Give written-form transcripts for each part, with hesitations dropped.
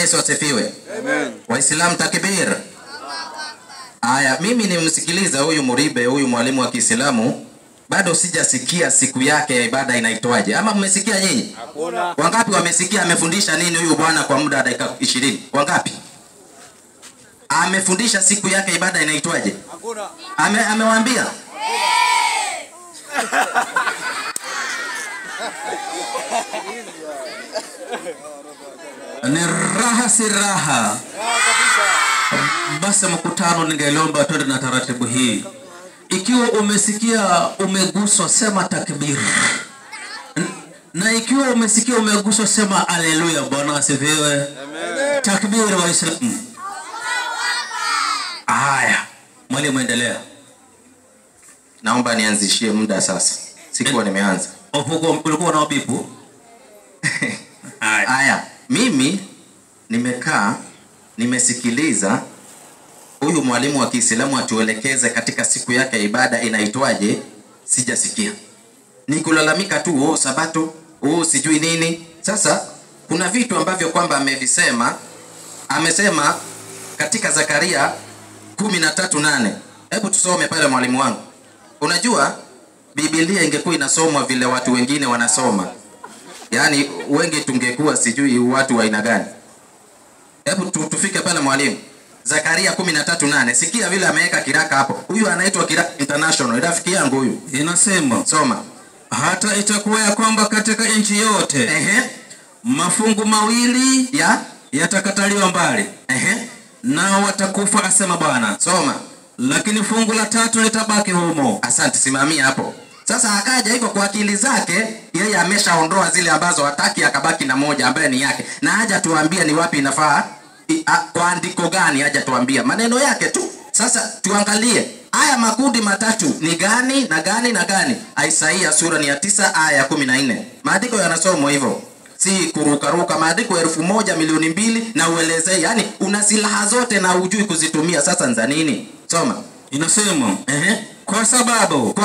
Yesu asifiwe. Amen. Waislamu takbir. Aya, mimi nimsikiliza huyu Muribe, huyu mwalimu wa Kiislamu, bado sijasikia siku yake ya ibada inaitwaje. Ama mmesikia nyinyi? Hakuna. Wangapi wamesikia amefundisha nini huyu bwana kwa muda wa dakika 20? Wangapi? Amefundisha siku yake ibada inaitwaje? Hakuna. Amewaambia? Ni raha si raha. Basi mkutano, ningeomba twende na taratibu hii. Ikiwa umesikia umeguswa, sema takbir. Na ikiwa umesikia umeguswa, sema haleluya. Bwana asifiwe. Amen. Takbir Waislamu. Haya, mwalimu endelea. Naomba nianzishie muda sasa. Sikuwa nimeanza. Ulikuwa na wabibu? Haya, mimi nimekaa nimesikiliza huyu mwalimu wa Kiislamu atuelekeze katika siku yake ya ibada inaitwaje, sijasikia. Ni kulalamika tu, oh sabato, oh sijui nini. Sasa kuna vitu ambavyo kwamba amevisema. Amesema katika Zakaria 13:8. Hebu tusome pale mwalimu wangu. Unajua Biblia ingekuwa inasomwa vile watu wengine wanasoma, yaani wengi tungekuwa sijui watu wa aina gani. Hebu tufike pale mwalimu. Zakaria 13:8. Sikia vile ameweka kiraka hapo. Huyu anaitwa Kiraka International, rafiki yangu huyu. Inasema, soma. Hata itakuwa ya kwamba katika nchi yote mafungu mawili yatakataliwa mbali. Nao watakufa, asema Bwana. Soma. Lakini fungu la tatu litabaki humo. Asante, simamia hapo. Sasa akaja hivyo kwa akili zake, yeye ameshaondoa zile ambazo hataki, akabaki na moja ambaye ni yake. Na haja tuambia ni wapi inafaa, kwa andiko gani, haja tuambia maneno yake tu. Sasa tuangalie haya makundi matatu ni gani na gani na gani. Isaia sura ni ya 9 aya ya 14. Maandiko yanasomwa hivyo, si kurukaruka. Maandiko 1,000,000,000 na uelezee, yani una silaha zote na hujui kuzitumia. Sasa nza nini? Soma. Inasema, kwa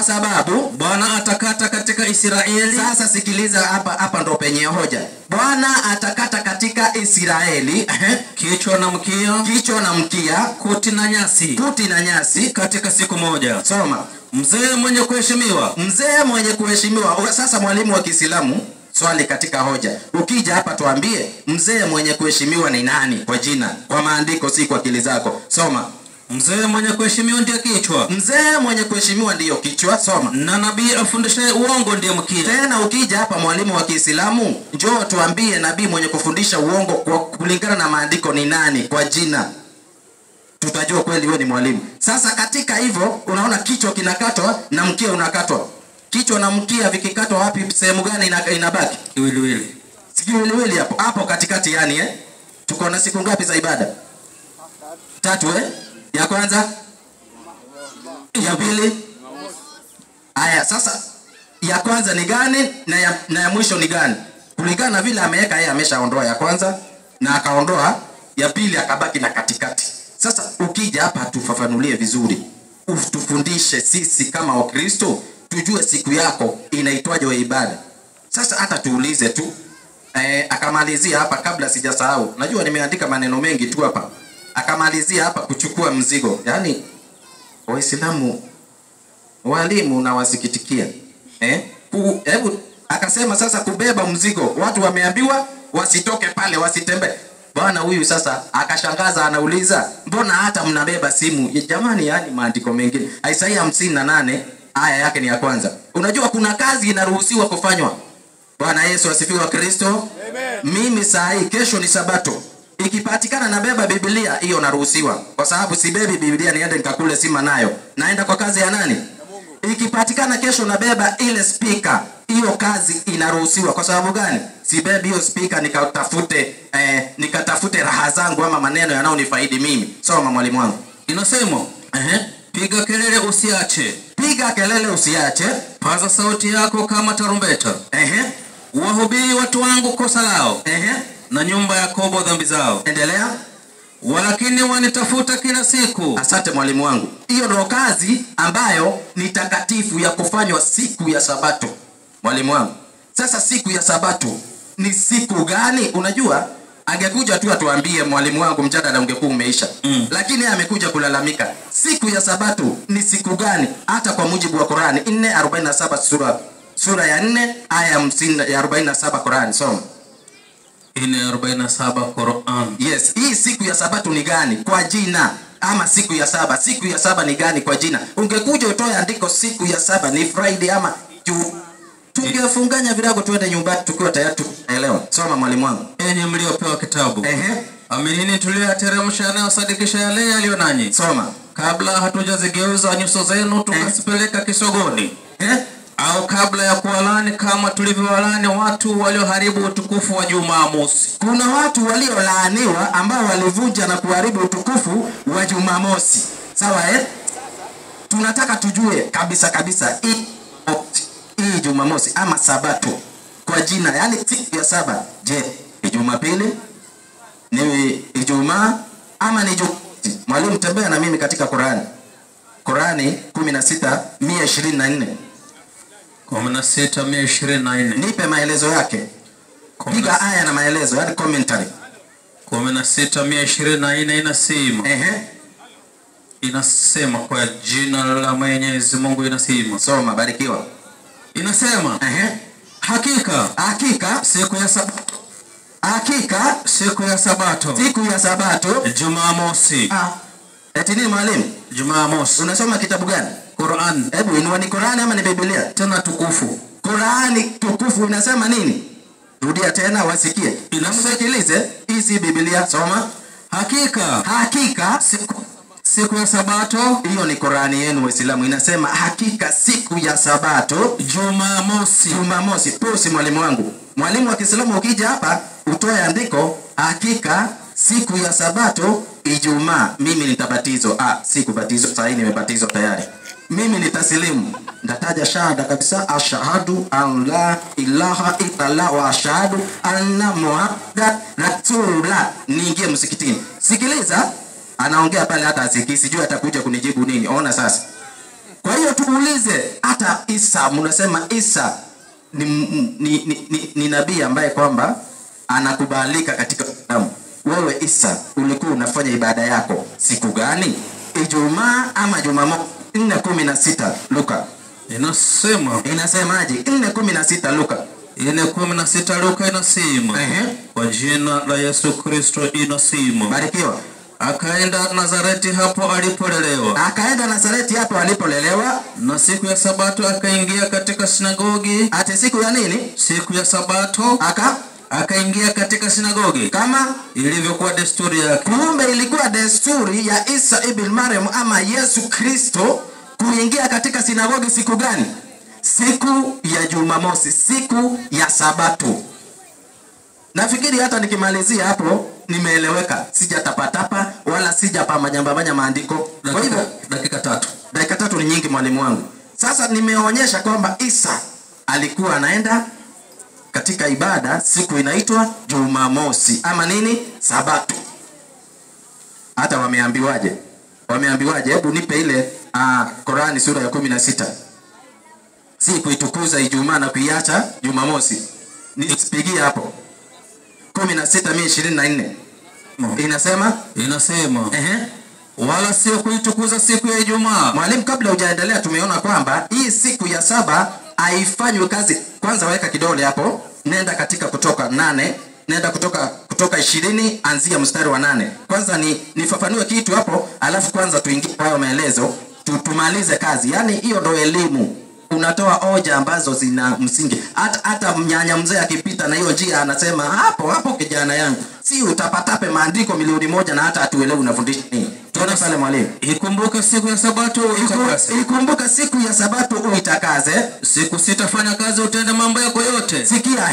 sababu Bwana atakata katika Israeli. Sasa sikiliza hapa, hapa ndo penye hoja. Bwana atakata katika Israeli kichwa na mkia, kichwa na mkia, kuti na nyasi, kuti na nyasi katika siku moja. Soma. Mzee mwenye kuheshimiwa, mzee mwenye kuheshimiwa. Sasa mwalimu wa Kiislamu, swali katika hoja. Ukija hapa tuambie mzee mwenye kuheshimiwa ni nani kwa jina, kwa maandiko, si kwa akili zako. Soma. Mzee mwenye kuheshimiwa ndiye kichwa. Mzee mwenye kuheshimiwa ndiyo kichwa. Soma. Na nabii afundishaye uongo ndiye mkia. Tena ukija hapa mwalimu wa Kiislamu, njoo tuambie nabii mwenye kufundisha uongo kwa kulingana na maandiko ni nani kwa jina. Tutajua kweli wewe ni mwalimu. Sasa katika hivyo unaona kichwa kinakatwa na mkia unakatwa. Kichwa na mkia vikikatwa wapi, sehemu gani inabaki? Kiwiliwili. Kiwiliwili hapo. Hapo katikati yani Tuko na siku ngapi za ibada? Tatu Ya kwanza, ya pili. Aya, sasa ya kwanza ni gani na ya mwisho ni gani? Kulingana na vile ameweka yeye, ameshaondoa ya kwanza na akaondoa ya pili, akabaki na katikati. Sasa ukija hapa tufafanulie vizuri, utufundishe sisi kama Wakristo tujue siku yako inaitwaje wa ibada. Sasa hata tuulize tu. Akamalizia hapa kabla sijasahau. Najua nimeandika maneno mengi tu hapa. Akamalizia hapa kuchukua mzigo. Yaani Waislamu walimu na wasikitikia. Hebu akasema sasa kubeba mzigo. Watu wameambiwa wasitoke pale, wasitembee. Bwana huyu sasa akashangaza, anauliza mbona hata mnabeba simu? Jamani, yani maandiko mengine. Isaia 58 aya yake ni ya kwanza. Unajua kuna kazi inaruhusiwa kufanywa. Bwana Yesu asifiwe Kristo. Amen. Mimi saa hii kesho ni Sabato. Ikipatikana nabeba Biblia, hiyo naruhusiwa. Kwa sababu sibebi Biblia niende nikakule sima nayo. Naenda kwa kazi ya nani? Ikipatikana kesho nabeba ile speaker, hiyo kazi inaruhusiwa. Kwa sababu gani? Sibebi hiyo speaker nikatafute raha zangu ama maneno yanayonifaidi mimi. Soma mwalimu wangu. Inasema, piga kelele usiache. Piga kelele usiache. Paza sauti yako kama tarumbeta. Wahubiri watu wangu kosa lao. Na nyumba ya Yakobo dhambi zao. Endelea. Walakini wanitafuta kila siku. Asante mwalimu wangu. Hiyo ndio kazi ambayo ni takatifu ya kufanywa siku ya Sabato. Mwalimu wangu. Sasa siku ya Sabato ni siku gani? Unajua Angekuja tu atuambie mwalimu wangu, mjadala ungekuwa umeisha. Lakini yeye amekuja kulalamika. Siku ya Sabato ni siku gani? Hata kwa mujibu wa Qur'ani 4:47, sura ya 4 aya 47 Qur'ani. Soma. 4:47 Qur'an. Yes, hii siku ya Sabato ni gani kwa jina? Ama siku ya saba, siku ya saba ni gani kwa jina? Ungekuja utoe andiko siku ya saba ni Friday ama Juma, tungefunganya virago tuende nyumbani tukiwa tayari tunaelewa. Soma mwalimu wangu. Enyi mliopewa kitabu, aminini tuliyoyateremsha yanayosadikisha yale yaliyo nanyi. Soma. Kabla hatujazigeuza nyuso zenu tukazipeleka kisogoni, au kabla ya kuwalani kama tulivyowalani watu walioharibu utukufu wa Jumamosi. Kuna watu waliolaaniwa ambao walivunja na kuharibu utukufu wa Jumamosi. Sawa eh? Tunataka tujue kabisa kabisa hii Jumamosi ama Sabato kwa jina, yani siku ya saba. Je, ni Jumapili? Ni Ijumaa ama ni Jumamosi? Mwalimu, tembea na mimi katika Qurani. Qurani 16:124. 16:124. Nipe maelezo yake. Piga aya na maelezo, yani commentary. 16:124 inasema. Inasema kwa jina la Mwenyezi Mungu inasema. Soma, barikiwa. Inasema, hakika, hakika siku ya Sabato, hakika siku ya Sabato, siku ya Sabato, Jumamosi. Eti nini mwalimu? Jumamosi. Unasoma kitabu gani? Qur'an. Hebu inua, ni Qur'ani ama ni Biblia? Tena tukufu. Qur'ani tukufu inasema nini? Rudia tena wasikie. Inasikilize, hii si Biblia. Soma. Hakika, hakika siku ya Sabato, hiyo ni Qur'ani yenu Waislamu, inasema hakika siku ya Sabato Jumamosi. Jumamosi. Posi mwalimu wangu. Mwalimu wa Kiislamu ukija hapa utoe andiko hakika siku ya Sabato Ijumaa, mimi nitabatizwa. Sikubatizwa, sasa nimebatizwa tayari. Mimi nitasilimu. Nitataja shahada kabisa, ashhadu an la ilaha illallah wa ashhadu anna Muhammadan rasulullah. Niingie msikitini. Sikiliza, anaongea pale hata asikii, sijui atakuja kunijibu nini. Ona sasa. Kwa hiyo tuulize, hata Isa, mnasema Isa ni nabii ambaye kwamba anakubalika katika Uislamu. Wewe Isa ulikuwa unafanya ibada yako siku gani? Ijumaa ama Jumamosi? 4:16 Luka. Inasema. Inasemaje? 4:16 Luka. 4:16 Luka inasema. Kwa jina la Yesu Kristo inasema. Barikiwa. Akaenda Nazareti hapo alipolelewa. Akaenda Nazareti hapo alipolelewa. Na siku ya Sabato akaingia katika sinagogi. Ate siku ya nini? Siku ya Sabato akaingia katika sinagogi kama ilivyokuwa desturi yake. Kumbe ilikuwa desturi ya Isa ibn Maryam ama Yesu Kristo kuingia katika sinagogi siku gani? Siku ya Jumamosi, siku ya Sabato. Nafikiri hata nikimalizia hapo nimeeleweka, sijatapatapa wala sijapamanyambamanya maandiko. Kwa hivyo dakika tatu. Dakika tatu ni nyingi mwalimu wangu. Sasa nimeonyesha kwamba Isa alikuwa anaenda katika ibada siku inaitwa Jumamosi ama nini? Sabato. Hata wameambiwaje? Wameambiwaje? Hebu nipe ile Qurani sura ya 16. Si kuitukuza Ijumaa na kuiacha Jumamosi. Nisipigie hapo. 16:24. Inasema? Inasema. Wala sio kuitukuza siku ya Ijumaa. Mwalimu, kabla hujaendelea, tumeona kwamba hii siku ya saba haifanywi kazi. Kwanza weka kidole hapo, nenda katika Kutoka 8, nenda kutoka 20 anzia mstari wa 8. Kwanza nifafanue kitu hapo, alafu kwanza tuingie kwa hayo maelezo, tumalize kazi. Yani hiyo ndio elimu. Unatoa hoja ambazo zina msingi. Hata mnyanya mzee akipita na hiyo njia anasema hapo hapo kijana yangu. Si utapatape maandiko milioni moja na hata hatuelewi unafundisha nini. Tuone pale mwalimu. Ikumbuke siku ya Sabato uitakase. Ikumbuke siku ya Sabato uitakase. Siku sitafanya kazi utende mambo yako yote. Sikia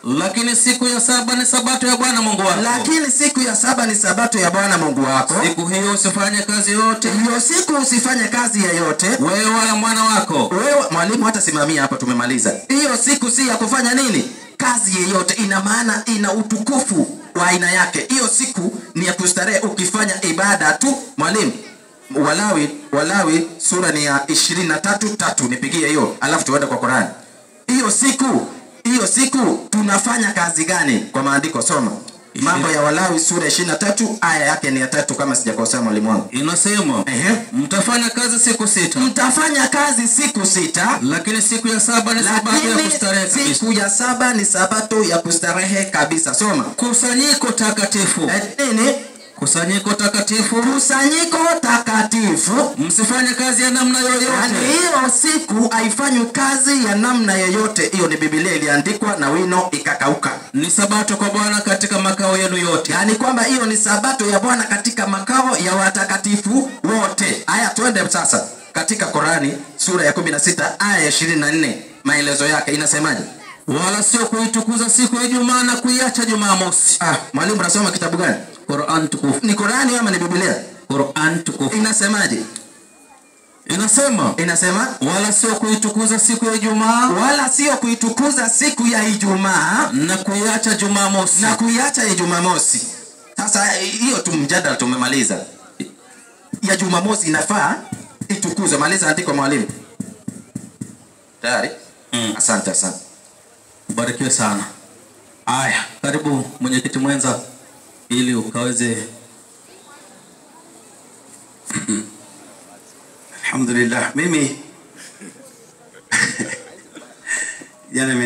Lakini siku ya saba ni Sabato ya Bwana Mungu wako. Lakini siku ya saba ni Sabato ya Bwana Mungu wako. Siku hiyo usifanye kazi yote. Hiyo siku usifanye kazi yoyote. Wewe wala mwana wako. Wewe mwalimu hata simamia hapa, tumemaliza. Hiyo siku si ya kufanya nini? Kazi yoyote. Ina maana ina utukufu wa aina yake. Hiyo siku ni ya kustarehe ukifanya ibada tu. Mwalimu, Walawi sura ni ya 23:3, nipigie hiyo alafu tuende kwa Qur'an. Hiyo siku tunafanya kazi gani kwa maandiko? Soma. Mambo ya Walawi sura 23 aya yake ni ya 3 kama sijakosea mwalimu wangu. Inasema, mtafanya kazi siku 6. Mtafanya kazi siku 6, lakini siku ya 7 ni sabato ya kustarehe kabisa. Siku ya 7 ni sabato ya kustarehe kabisa. Soma. Kusanyiko takatifu. Nini? Kusanyiko takatifu. Kusanyiko takatifu. Msifanye kazi ya namna yoyote. Yaani hiyo siku haifanywi kazi ya namna yoyote. Hiyo ni Biblia iliandikwa na wino ikakauka. Ni sabato kwa Bwana katika makao yenu yote. Yaani kwamba hiyo ni sabato ya Bwana katika makao ya watakatifu wote. Haya, twende sasa katika Korani sura ya 16 aya ya 24. Maelezo yake inasemaje? Wala sio kuitukuza siku ya Ijumaa na kuiacha Jumamosi. Mwalimu unasoma kitabu gani? Qur'an tukufu. Ni Qur'ani ama ni Biblia? Qur'an tukufu. Inasemaje? Inasema, inasema wala sio kuitukuza siku ya Ijumaa, wala sio kuitukuza siku ya Ijumaa na kuiacha Jumamosi, na kuiacha Jumamosi. Sasa hiyo tu mjadala tumemaliza. Ya Jumamosi inafaa itukuzwe. Maliza andiko mwalimu. Tayari? Asante sana. Barikiwe sana. Haya, karibu mwenyekiti mwenza ili ukaweze. Alhamdulillah, mimi jana